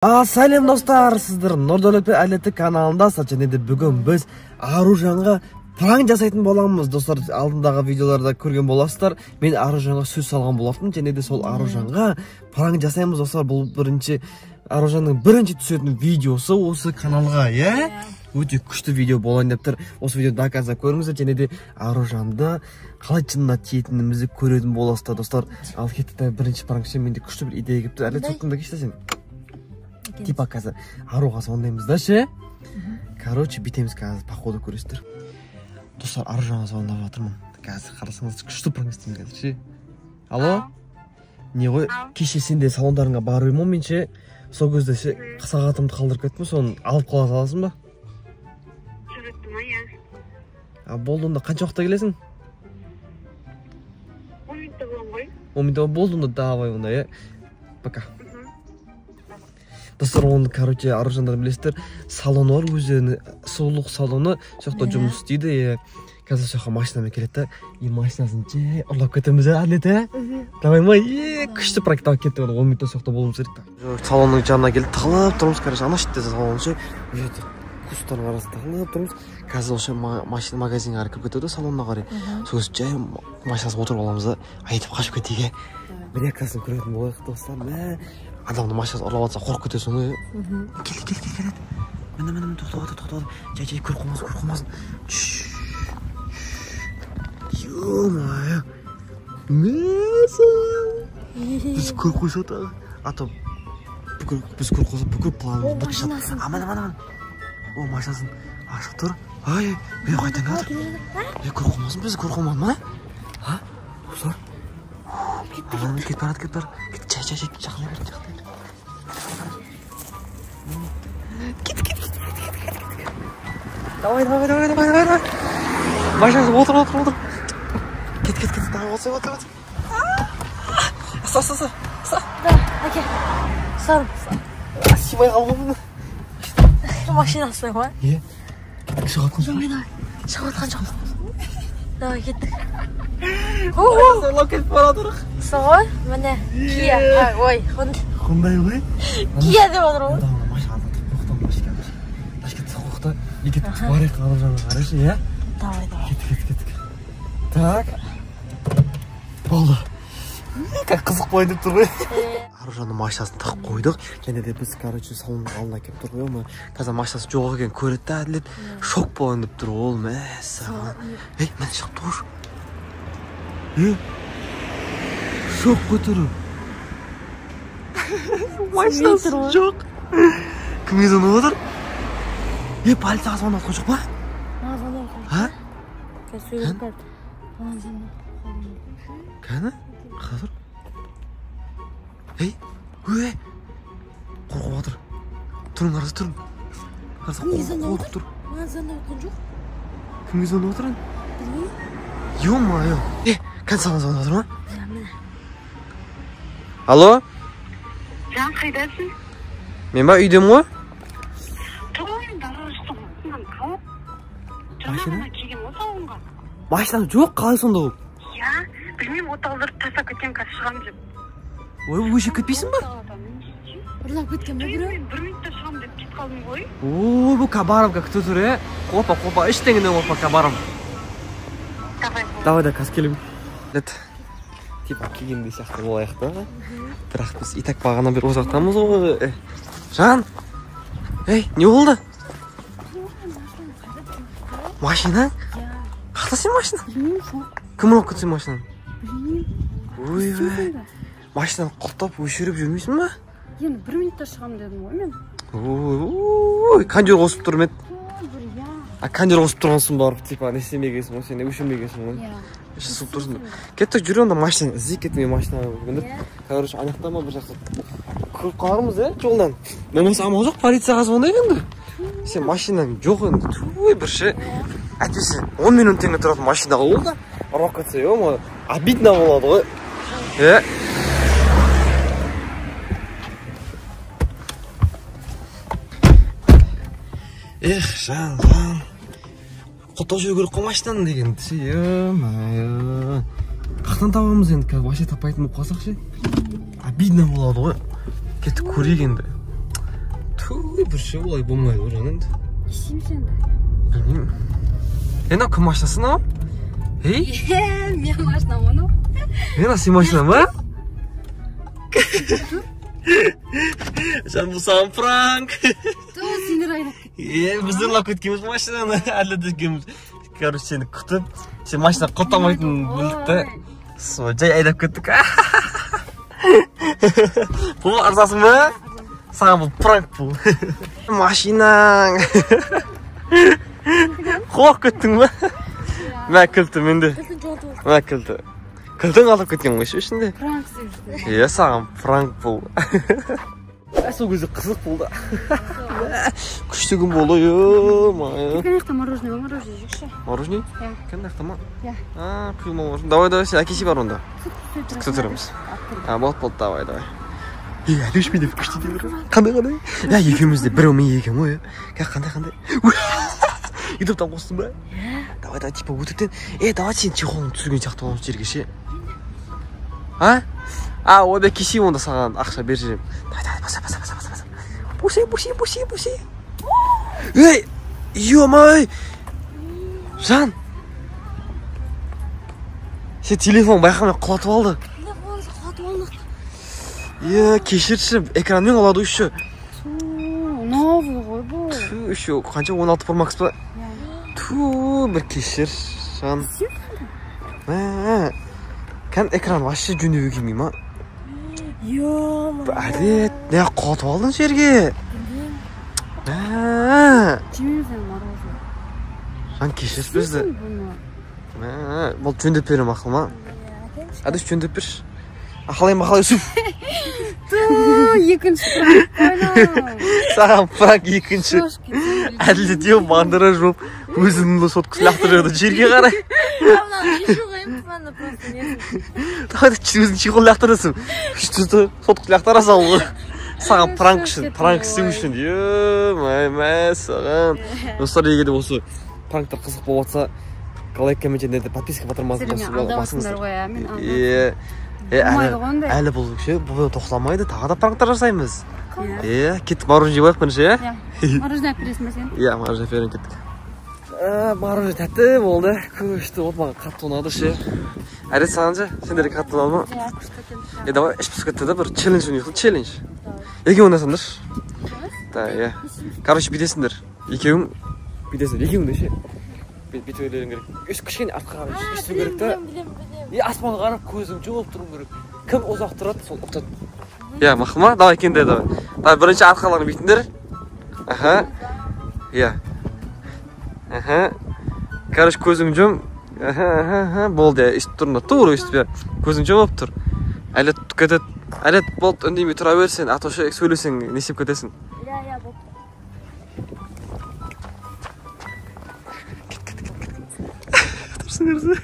Сәлем достар, сіздер Нұрдәулет пен Әділеттің каналындасыздар. Және де бүгін біз Аружанға пранк жасайтын боламыз. Достар, алдындағы видеоларда көрген боласыздар. Мен Аружанға сөз салған болатынмын. Және де сол Аружанға пранк жасаймыз, достар. Бұл бірінші Аружанның бірінші түсетін видеосы осы каналға, иә? Өте күшті видео болайын деп тұр. Осы видеоны до конца көріңіздер. Және де Аружанды қалай шынына тиетінімізді көретін боласыздар, достар. Ал кеттік, бірінші пранк үшін менде күшті бір идея келіпті. Әділет, соткаңда келші сен. Типа қазір Аруға звондаймыз да ше. Короче, бүйтеміз қазір, походу көресіздер. Достар, Аружанға звондап жатырмын. Қазір қарасаңыз, күшті пранк істейміз қазір ше. Алло? Не ғой, кеше сенде салондарыңа барып едім ғой мен ше. Сол кезде ше сағатымды қалдырып кеттім, соны алып қала саласың ба? Суретті ма, иә. А, болды онда, қанша уақытта келесің? 10 минутта боламын ғой. 10 минутта болды онда, давай онда, иә. Пока. Достар, оны, короче, Аружандар білесіздер, салоны бар, өздерінің сұлулық салоны, сол жақта жұмыс істейді. Қазір сол жаққа машинамен келеді да, и машинасын жай ұрлап кетеміз, Әділет, ә? Давай ма, күшті пранк, давай кеттік, 10 минутта сол жақта болуымыз керек. Салонның жанына келіп тығылып тұрмыз, короче, ана шетте салон ше, ол жерде кустардың арасында тығылып тұрмыз. Қазір осы машина магазинге қарай кіріп кетеді, салонына қарай. Сол кезде жай машинасына отырып аламыз да, айдап қашып кетейік, реакциясын көретін болайық, достар. Мә, адамның машинасын ұрлап алса қорқып кетесің ғой. Кел, кел, кел, кел. Міне, міне, міне, тоқтап отыр, тоқтап отыр. Жай, жай, көріп қалмасын, көріп қалмасын. Ё-моё. Мәссаған. Біз көріп қойса тағы. А то бүкіл, біз көріп қалса бүкіл планымыз бітіп жатыр. Аман, аман, аман. О, машинасын ашық тұр. Ай, ей, қайтадан келе жатыр. Ей, көріп қалмасын, біз көріп қалмадық ма? А? Достар. Аман, кетіп барады, кетіп барады. Кет, жай, жай, жай, жақындай бер, жақындай бер. Кет, кет, кет, кет, кет, кет, кет. Давай, давай, давай, давай, давай, давай. Машинасы отыр, отыр, отыр. Кет, кет, кет, давай, отыр, отыр, отыр. Ұста, ұста, ұста, ұста. Да, әке. Ұстадым. Сыймай қалдым. Машинасы ма? Е, кеттік, шығып жатқан жоқ. Давай, давай. Шығып жатқан жоқ. Давай, кеттік. Ұрлап кетіп бара жатырық. Сол, міне, Kia. Ой, Honda. Honda ғой. Kia деп отыр ғой. Машина кеттік, барайық Аружанға қарайшы, иә? Давай, давай. Кеттік, кеттік, кеттік. Так. Болды. Как қызық болайын деп тұр ғой. Аружанның машинасын тығып қойдық. Және де біз, короче, салонның алдына келіп тұр ғой. Қазір машинасы жоқ екенін көреді да, Әділет. Шок болайын деп тұр ол, мәссаған. Ей, міне шығып тұр. Е? Шок қой тұр. Машинасы жоқ. Кімге звондап отыр? Е, полицияға звондап жатқан жоқ па? Маған звондап жатқан жоқ. А? Қазір сөйлеп қалды. Маған звондап. Кәні? Қазір. Ей, ой, қорқып отыр. Тұрың, қараса, тұрың. Қараса, қорқып тұр. Маған звондап жатқан жоқ. Кімге звондап отыр енді? Білмеймін. Ё-моё. Е, кәні саған звондап отыр ма? Міне. Алло? Жан, қайдасың? Мен ба, үйдемін ғой? Тұр, далаға шықтым. Қалып. Жаңа ғана келгем ғой салонға. Машина жоқ, қалай сонда ол? Иә, білмеймін, от алдырып тастап кетемін, қазір шығамын деп. Ой, өшіп кетпейсің ба? Ұрлап кеткен бе біреу? Мен бір минутта шығамын деп кетіп қалдым ғой. Ой, бұл Кабаровка күтіп тұр, е? Қорқпа, қорқпа, ештеңеден қорқпа, Кабаров. Давай. Давай да, қазір келемін. Типа келгендей сияқты болайық та. Бірақ біз и так бағана бері ұзақтамыз ғой. Жан! Ей, не болды? Машина? Қақта сен машина? Білмеймін, жоқ. Кім ұрлап кетті сен машинаны? Білмеймін. Ойбай. Машинаны құлттап өшіріп жүрмейсің ба? Енді бір минутта шығамын дедім ғой мен. Ой, кондер қосып тұр ма еді? Иә. А кондер қосып тұрғансың барып, типа, не істемегенсің ғой, сен өшірмегенсің ғой. Иә. Іші суып тұрсың. Кеттік, жүр онда машинаны іздейік, кеттік мен машинаны бүгін. Короче, ана жақта ма бір жақта көріп қалармыз, ә, жолдан. Болмаса амал жоқ, полицияға звондайық енді. Сен машинаң жоқ енді, туй бір ше. Әйтпесе 10 миллион теңге тұратын машина ғой ол да. Ұрлап кетсе, ё-моё, обидно болады ғой. Е? Эх, жан, жан. Құттық жүру керек қой машинаны деген. Ё-моё. Қаяқтан табамыз енді, қазір вообще таппайтын болып қалсақ ше. Обидно болады ғой. Кеттік көрейік енді. Енді бір ше олай болмайды ғой жан енді. Не істейміз енді? Білмеймін. Е, мынау кім машинасы мынау? Ей? Е, менің машинам ғой мынау. Мен сенің машинаң ба? Жан, бұл саған пранк. Ту, сендер айдап кеттің. Е, біз ұрлап кеткенбіз машинаны, Әділет екеуміз. Короче, сені күтіп, сен машина құлыптамайтынын білдік та. Сол, жай айдап кеттік. Бұл ырзасың ба? Саған бұл пранк бұл. Машинаң. Қуып кеттің ба? Мә, кілті менде. Мә, кілті. Кілтің қалдырып кеткен ғой ішінде. Пранк істеп жүрді. Е, саған пранк бұл. Сол кезде қызық болды. Күшті күн болды, ё-моё. Кәне жақта мороженое бар, мороженое жейікші. Мороженое? Иә. Кәне жақта ма? Иә. А, құйылма мороженое. Давай, давай, сен әкесі бар онда. Күте тұрамыз. А, болды, болды, давай, давай. Е, әлі өшпей деп күшті дейді. Қандай, қандай? Е, екеуміз де біреу мен екен ғой, е. Қандай, қандай? Ютубтан қостың ба? Давай, давай, типа өтіріктен. Е, давай сен чехолын түсірген сияқты боламыз жерге ше. А? А, ойбай, кешейін онда саған ақша беріп жіберемін. Давай, давай, баса, баса, баса, баса, баса. Буси, буси, буси, буси. Ей, ё-моё! Жан! Сен телефон байқамай құлатып алды. Телефонды құлатып алдық. Е, кешірші, экранмен құлады еще. Ту, новый ғой бұл. Ту, еще қанша 16 Pro Max па? Ту, бір кешір, жан. Мә, кән экран вообще жөндеуге келмей ма? Ё-моё. Әдет, не құлатып алдың жерге? Мә, Жемейміз енді мороженое. жан, кешірші бізді. Бұны. Мә, болды, жөндеп беремін ақыл ма? Әдіс, жөндеп берші. Ақылай мақалай сүп. Ту, екінші пранк қой. Саған пранк екінші. Шошып кетсем. Әділет еу мандраж болып өзінің соткасын лақтырып жіберді жерге қарай. Давай, өзің чехол лақтырасың. Соткасын лақтыра сал. Саған пранк үшін, пранк істеу үшін. Е, мә, саған. Достар, егер де осы пранктар қызық болып жатса, лайк, коммент және де подписка батырмасын басыңыздар. Е, Е, Болмайды ғой ондай. әлі бұл ше, бұл тоқтамайды, тағы да пранктар жасаймыз. Е, кеттік, мороженое жеп алайық бірінші, е? Иә. Мороженое алып бересің бе сен? Иә, мороженое беремін, кеттік. Мороженое тәтті болды, күшті болды, маған қатты ұнады ше. Әдет, саған ше, сендерге қатты ұнады ма? Иә, күшті екен. Е, давай, іш пысып кетті да, бір челлендж ойнайық, челлендж. Екеуің ойнасаңдаршы. Да, иә. Короче, бүйтесіңдер. Екеуің бүйтесіңдер, екеуің де ше. Бүйтіп ойларың керек. Өйстіп кішкене артқа қарай өйсту керек та. И аспанға қарап көзің жұмып тұруың керек. Кім ұзақ тұрады, сол ұтады. Иә, мақұл ма? Давай, кенде, давай. Давай, бірінші арқаларын бүйтіңдер. Аха. Иә. Аха. Короче, көзің жұм. Аха, аха, аха. Болды, иә, өйстіп тұрыңдар. Тура өйстіп, иә. Көзің жұмып тұр. Әлет кетеді. Әлет, болды, үндемей тұра бер сен. А то ше, сөйлесең, не істеп кетесің? Иә, иә, болды. Тұрсын, тұрсын.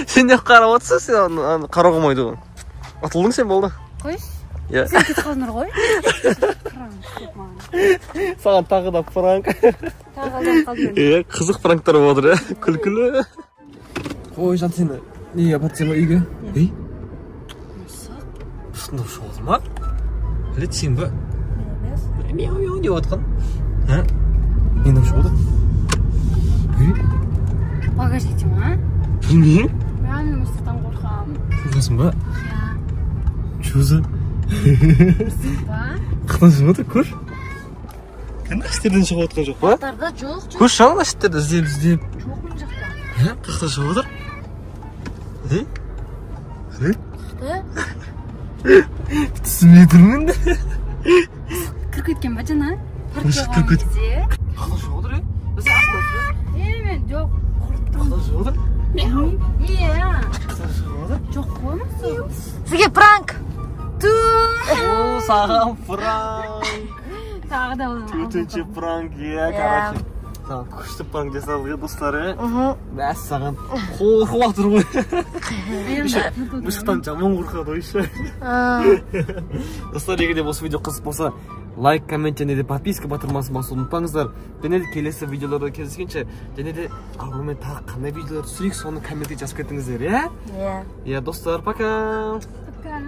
Сен не қарап отырсың, сен аны қарауға болмайды ғой. Ұтылдың сен, болды. Қойшы. Иә. Сен кетіп қалдыңдар ғой. Пранк істеп маған. Саған тағы да пранк. Тағы алданып қалдым мен. Е, қызық пранктар болып отыр, е. Күлкілі. Қой, жан, сені неге апарып тастайын ба үйге? Ей? Мысық. Мысықтың дауысы шығып отыр ма? Әлет, сен ба? Мен емес. Мяу, мяу деп отқан. Ә? Не дауыс шығып отыр? Ей? Багажникте ма? Білмеймін. Мен мысықтан қорқамын. Қорқасың ба? Иә. Чё за? Мысық па? Қаяқтан шығып отыр, көр. Кәдімгі іштерден шығып отқан жоқ па? Аттарда жоқ, жоқ. Көрші, ана іштерді іздеп, іздеп. Жоқ мына жақта. Ә, қаяқтан шығып отыр? Е? Е? Шықты. Түсінбей тұрмын енді. Кіріп кеткен ба жаңа? Паркке Мысық қалған кіріп кетіп. кезде. Қаяқтан шығып отыр, е? Біз астына түсіп. Е, мен жоқ, қорықтым. Қаяқтан шығып отыр? Иә. Қаяқтан шығып отыр? Жоқ қой мысық. Сізге пранк. Ту. О, саған пранк. Тағы да алданып Төртінші пранк, иә, короче. Саған күшті пранк жасадық, иә, достар, е? Мәссаған, қорқып отыр ғой. Мысықтан жаман қорқады ғой, ше. Достар, егер де осы видео қызық болса, Лайк, коммент және де подписка батырмасын басуды ұмытпаңыздар. Және де келесі видеоларда кездескенше, және де Арумен тағы қандай видеолар түсірейік, соны комментке жазып кетіңіздер, иә? Иә. Иә, достар, пока. Пока.